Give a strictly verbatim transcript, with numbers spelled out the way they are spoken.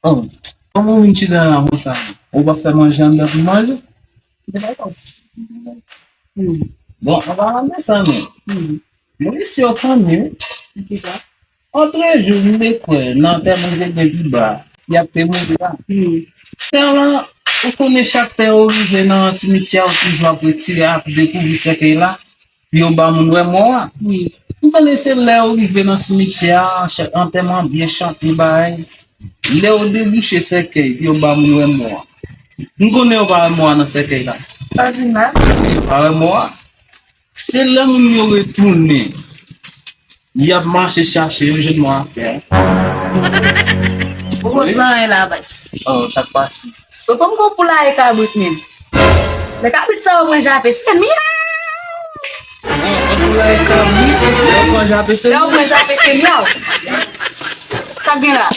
Oh, kòman w vin chita la konsa? Ou pa fè manje anndan pou manje? Bon, an palan de sa menm. Mwen se yon fanmi. Kisa? Antre jou, m te kwè nan tè mwen te gen pi ba, y ap te mouri la. Tè lan, ou konnen chak tè ou rive nan simityè, ou toujou ap retire, ap dekouvri sèkèy la, pou yo ba moun wè mò a. M konnen se lè ou rive nan simityè a, antèman byen chante, bagay. Lè yo debouche sèkèy, yo ba moun wè mò a. M konnen yo pa wè mò a nan sèkèy la. Sa di m la? Yo pa wè mò a. Se lè moun yo retounen, y ap mache chache, yo jwenn mò a atè. Ou konn zanyen la, baz. Oh, sa k pase? Ou konn gon poulaye kabrit menm. Lè kabrit sa yo pran jape, se myaw! Oh, gon poulaye kabrit, yo pran jape, se myaw. Yo pran jape, se myaw. Sa k gen la?